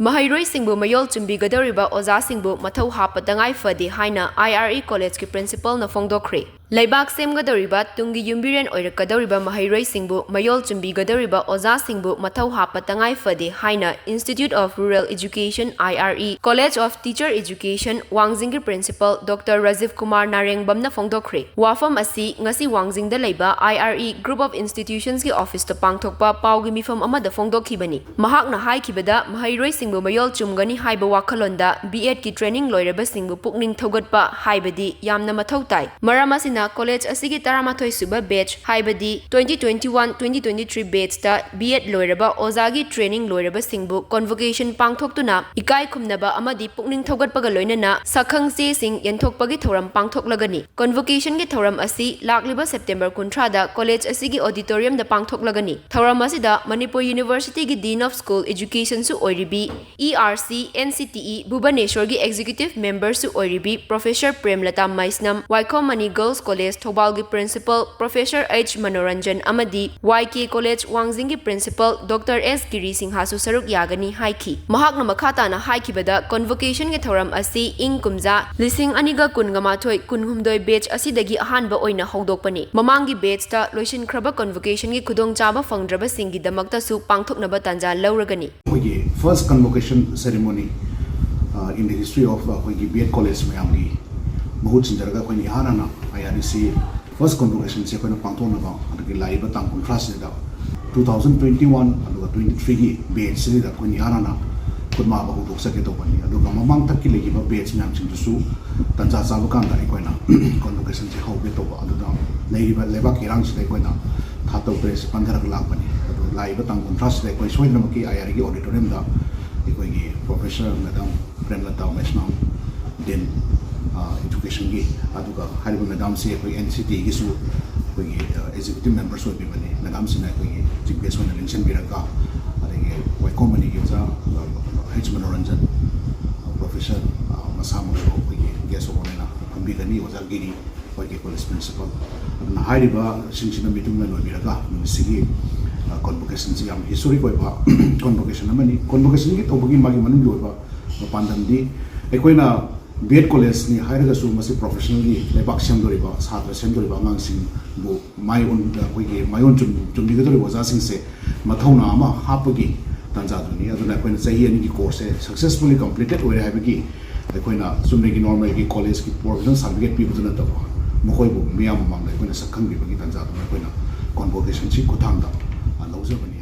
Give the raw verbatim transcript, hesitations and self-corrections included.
ꯃꯍꯩꯔꯣꯏꯁꯤꯡꯕꯨ ꯃꯌꯣꯜ ꯆꯨꯝꯕꯤꯒꯗꯧꯔꯤꯕ ꯑꯣꯖꯥꯁꯤꯡꯕꯨ ꯃꯊꯧ ꯍꯥꯞꯄ ꯇꯉꯥꯏ ꯐꯗꯦ ꯍꯥꯏꯅ I R E College ꯀꯤ Principal ꯅ ꯐꯣꯡꯗꯣꯛꯈ꯭ꯔꯦ꯫ ꯂꯩꯕꯥꯛ ꯁꯦꯝꯒꯗꯧꯔꯤꯕ ꯇꯨꯡꯒꯤ ꯌꯨꯝꯕꯤꯔꯦꯟ ꯑꯣꯏꯔꯛꯀꯗꯧꯔꯤꯕ ꯃꯍꯩꯔꯣꯏꯁꯤꯡꯕꯨ ꯃꯌꯣꯜ ꯆꯨꯝꯕꯤꯒꯗꯧꯔꯤꯕ ꯑꯣꯖꯥꯁꯤꯡꯕꯨ ꯃꯊꯧ ꯍꯥꯞꯄ ꯇꯉꯥꯏ ꯐꯗꯦ ꯍꯥꯏꯅ Institute of Rural Education, I R E, College of Teacher Education, ꯋꯥꯡꯖꯤꯡꯒꯤ Principal Doctor Rajiv Kumar ꯅꯥꯔꯦꯡꯕꯝꯅ ꯐꯣꯡꯗꯣꯛꯈ꯭ꯔꯦ꯫ ꯋꯥꯐꯝ ꯑꯁꯤ ꯉꯁꯤ ꯋꯥꯡꯖꯤꯡꯗ ꯂꯩꯕ I R E Group of Institutions ꯀꯤ office ꯇ ꯄꯥꯡꯊꯣꯛꯄ ꯄꯥꯎꯒꯤ ꯃꯤꯐꯝ ꯑꯃꯗ ꯐꯣꯡꯗꯣꯛꯈꯤꯕꯅꯤ꯫ ꯃꯍꯥꯛꯅ ꯍꯥꯏꯈꯤꯕꯗ, ꯃꯍꯩꯔꯣꯏꯁꯤꯡꯕꯨ ꯃꯌꯣꯜ ꯆꯨꯝꯒꯅꯤ ꯍꯥꯏꯕ ꯋꯥꯈꯜꯂꯣꯟꯗ B Ed ꯀꯤ training ꯂꯣꯏꯔꯕꯁꯤꯡꯕꯨ ꯄꯨꯛꯅꯤꯡ ꯊꯧꯒꯠꯄ ꯍꯥꯏꯕꯗꯤ ꯌꯥꯝꯅ ꯃꯊꯧ ꯇꯥꯏ꯫ ꯃꯔꯝ ꯑꯁꯤꯅ college ꯑꯁꯤꯒꯤ ꯇꯔꯥꯃꯥꯊꯣꯏ ꯁꯨꯕ batch, ꯍꯥꯏꯕꯗꯤ twenty twenty-one twenty twenty-three batch ꯇ B Ed ꯂꯣꯏꯔꯕ ꯑꯣꯖꯥꯒꯤ training ꯂꯣꯏꯔꯕꯁꯤꯡꯕꯨ convocation ꯄꯥꯡꯊꯣꯛꯇꯨꯅ ꯏꯀꯥꯏ ꯈꯨꯝꯅꯕ ꯑꯃꯗꯤ ꯄꯨꯛꯅꯤꯡ ꯊꯧꯒꯠꯄꯒ ꯂꯣꯏꯅꯅ ꯁꯛꯈꯪ ꯆꯦꯁꯤꯡ ꯌꯦꯟꯊꯣꯛꯄꯒꯤ ꯊꯧꯔꯝ ꯄꯥꯡꯊꯣꯛꯂꯒꯅꯤ꯫ Convocation ꯒꯤ ꯊꯧꯔꯝ ꯑꯁꯤ ꯂꯥꯛꯂꯤꯕ September ꯀꯨꯟꯊ꯭ꯔꯥꯗ college ꯑꯁꯤꯒꯤ auditorium ꯗ ꯄꯥꯡꯊꯣꯛꯂꯒꯅꯤ꯫ ꯊꯧꯔꯝ ꯑꯁꯤꯗ ꯃꯅꯤꯄꯨꯔ University ꯒꯤ Dean of School Education ꯁꯨ ꯑꯣꯏꯔꯤꯕꯤ, E R C N C T E ꯚꯨꯕꯅꯦꯁ꯭ꯋꯔꯒꯤ Executive Member ꯁꯨ ꯑꯣꯏꯔꯤꯕꯤ Professor Premlata Meisnam, Waikhom Mani Girls College ꯊꯧꯕꯥꯜꯒꯤ Principal Professor H ꯃꯅꯣꯔꯟꯖꯟ ꯑꯃꯗꯤ Y K College ꯋꯥꯡꯖꯤꯡꯒꯤ Principal Doctor S ꯒꯤꯔꯤ ꯁꯤꯡꯍꯥꯁꯨ ꯁꯔꯨꯛ ꯌꯥꯒꯅꯤ ꯍꯥꯏꯈꯤ꯫ ꯃꯍꯥꯛꯅ ꯃꯈꯥ ꯇꯥꯅ ꯍꯥꯏꯈꯤꯕꯗ, convocation ꯒꯤ ꯊꯧꯔꯝ ꯑꯁꯤ ꯏꯪ ꯀꯨꯝꯖꯥ ꯂꯤꯁꯤꯡ ꯑꯅꯤꯒ ꯀꯨꯟꯒ ꯃꯥꯊꯣꯏ ꯀꯨꯟꯍꯨꯝꯗꯣꯏ batch ꯑꯁꯤꯗꯒꯤ ꯑꯍꯥꯟꯕ ꯑꯣꯏꯅ ꯍꯧꯗꯣꯛꯄꯅꯤ꯫ ꯃꯃꯥꯡꯒꯤ batch ꯇ ꯂꯣꯏꯁꯤꯟꯈ꯭ꯔꯕ convocation ꯒꯤ ꯈꯨꯗꯣꯡꯆꯥꯕ ꯐꯪꯗ꯭ꯔꯕꯁꯤꯡꯒꯤꯗꯃꯛꯇꯁꯨ ꯄꯥꯡꯊꯣꯛꯅꯕ ꯇꯥꯟꯖꯥ ꯂꯧꯔꯒꯅꯤ꯫ ꯑꯩꯈꯣꯏꯒꯤ first convocation ceremony, uh, in the history of, uh, ꯑꯩꯈꯣꯏꯒꯤ B Ed College ꯃꯌꯥꯝꯒꯤ ꯃꯍꯨꯠ ꯁꯤꯟꯖꯔꯒ ꯑꯩꯈꯣꯏꯅ ꯏꯍꯥꯟ ꯍꯥꯟꯅ I R E C first convocation ꯁꯦ ꯑꯩꯈꯣꯏꯅ ꯄꯥꯡꯊꯣꯛꯅꯕ, ꯑꯗꯒꯤ ꯂꯥꯛꯏꯕ ꯇꯥꯡ ꯀꯨꯟꯊ꯭ꯔꯥꯁꯤꯗ two thousand twenty-one ꯑꯗꯨꯒ twenty-three ꯒꯤ batch ꯁꯤꯗ ꯑꯩꯈꯣꯏꯅ ꯏꯍꯥꯟ ꯍꯥꯟꯅ ꯈꯨꯠꯃꯥꯕ ꯍꯧꯗꯣꯛꯆꯒꯦ ꯇꯧꯕꯅꯤ꯫ ꯑꯗꯨꯒ ꯃꯃꯥꯡ ꯊꯛꯀꯤ ꯂꯩꯈꯤꯕ batch ꯃꯌꯥꯝꯁꯤꯡꯗꯨꯁꯨ ꯇꯥꯟꯖꯥ ꯆꯥꯕ ꯀꯥꯟꯗ ꯑꯩꯈꯣꯏꯅ convocation ꯁꯦ ꯍꯧꯒꯦ ꯇꯧꯕ꯫ ꯑꯗꯨꯗ ꯂꯩꯔꯤꯕ ꯂꯩꯕꯥꯛꯀꯤ ꯏꯔꯥꯡꯁꯤꯗ ꯑꯩꯈꯣꯏꯅ ꯊꯥ ꯇꯔꯨꯛ ꯇꯔꯦꯠꯁꯤ ꯄꯟꯊꯔꯒ ꯂꯥꯛꯄꯅꯤ꯫ ꯑꯗꯨ ꯂꯥꯛꯏꯕ ꯇꯥꯡ ꯀꯨꯟꯊ꯭ꯔꯥꯁꯤꯗ ꯑꯩꯈꯣꯏ ꯁꯣꯏꯗꯅꯃꯛꯀꯤ I R E ꯒꯤ auditorium ꯗ ꯑꯩꯈꯣꯏꯒꯤ Professor Madam ꯄ꯭ꯔꯦꯝꯂꯇꯥ ꯃꯩꯁꯅꯥꯝ, Dean, ꯑ, Education ꯒꯤ, ꯑꯗꯨꯒ ꯍꯥꯏꯔꯤꯕ madam ꯁꯤ ꯑꯩꯈꯣꯏ N C T E ꯒꯤꯁꯨ ꯑꯩꯈꯣꯏꯒꯤ, ꯑ, Executive Member ꯁꯨ ꯑꯣꯏꯕꯤꯕꯅꯤ꯫ Madam ꯁꯤꯅ ꯑꯩꯈꯣꯏꯒꯤ chief guest ꯑꯣꯏꯅ ꯂꯦꯡꯁꯤꯟꯕꯤꯔꯒ, ꯑꯗꯒꯤ ꯋꯥꯏꯈꯣꯝ ꯃꯅꯤꯒꯤ ꯑꯣꯖꯥ, ꯑ, H ꯃꯅꯣꯔꯟꯖꯟ, ꯑ, Professor, ꯑ, ꯃꯁꯥꯃꯛꯁꯨ ꯑꯩꯈꯣꯏꯒꯤ guest of honour ꯑꯣꯏꯅ ꯐꯝꯕꯤꯒꯅꯤ, ꯑꯣꯖꯥ ꯒꯤꯔꯤ, ꯑꯩꯈꯣꯏꯒꯤ college principal꯫ ꯑꯗꯨꯅ ꯍꯥꯏꯔꯤꯕꯁꯤꯡꯁꯤꯅ meeting ꯂꯣꯏꯕꯤꯔꯒ ꯅꯨꯃꯤꯠꯁꯤꯒꯤ ꯀꯣꯟꯚꯣꯀꯦꯁꯟꯁꯤ ꯌꯥꯝ ꯍꯤꯁꯇꯣꯔꯤꯛ ꯑꯣꯏꯕ ꯀꯣꯟꯚꯣꯀꯦꯁꯟ ꯑꯃꯅꯤ꯫ ꯀꯣꯟꯚꯣꯀꯦꯁꯟꯒꯤ ꯇꯧꯕꯒꯤ ꯃꯥꯒꯤ ꯃꯅꯨꯡꯒꯤ ꯑꯣꯏꯕ ꯄꯥꯟꯗꯝꯗꯤ, ꯑꯩꯈꯣꯏꯅ ꯕꯤ ꯑꯦꯗ ꯀꯣꯂꯦꯖꯅꯤ ꯍꯥꯏꯔꯒꯁꯨ, ꯃꯁꯤ ꯄ꯭ꯔꯣꯐꯦꯁꯅꯦꯜꯒꯤ ꯂꯩꯕꯥꯛ ꯁꯦꯝꯗꯣꯔꯤꯕ, ꯁꯥꯇ꯭ꯔ ꯁꯦꯝꯗꯣꯔꯤꯕ ꯑꯉꯥꯡꯁꯤꯡꯕꯨ ꯃꯥꯏ ꯑꯣꯟ-, ꯑꯩꯈꯣꯏꯒꯤ ꯃꯥꯏꯑꯣꯟ ꯆꯨꯝ-, ꯆꯨꯝꯕꯤꯒꯗꯧꯔꯤꯕ ꯑꯣꯖꯥꯁꯤꯡꯁꯦ ꯃꯊꯧꯅꯥ ꯑꯃ ꯍꯥꯞꯄꯒꯤ ꯇꯥꯟꯖꯥꯗꯨꯅꯤ꯫ ꯑꯗꯨꯅ ꯑꯩꯈꯣꯏꯅ ꯆꯍꯤ ꯑꯅꯤꯒꯤ ꯀꯣꯔꯁꯁꯦ ꯁꯛꯁꯦꯁꯐꯨꯜꯂꯤ ꯀꯝꯄ꯭ꯂꯤꯇꯦꯠ ꯑꯣꯏꯔꯦ ꯍꯥꯏꯕꯒꯤ, ꯑꯩꯈꯣꯏꯅ ꯆꯨꯝꯅꯒꯤ ꯅꯣꯔꯃꯦꯜꯒꯤ ꯀꯣꯂꯦꯖꯀꯤ ꯄ꯭ꯔꯣꯐꯦꯁꯅꯦꯜ ꯁꯥꯔꯇꯤꯐꯤꯀꯦꯠ ꯄꯤꯕꯗꯨ ꯅꯠꯇꯕ, ꯃꯈꯣꯏꯕꯨ ꯃꯤꯌꯥꯝ ꯃꯃꯥꯡꯗ ꯑꯩꯈꯣꯏꯅ ꯁꯛ ꯈꯪꯕꯤꯕꯒꯤ ꯇꯥꯟꯖꯥꯗꯨꯅ ꯑꯩꯈꯣꯏꯅ ꯀꯣꯟꯚꯣꯀꯦꯁꯟꯁꯤ ꯈꯨꯠꯊꯥꯡꯗ, ꯑ, ꯂꯧꯖꯕꯅꯤ꯫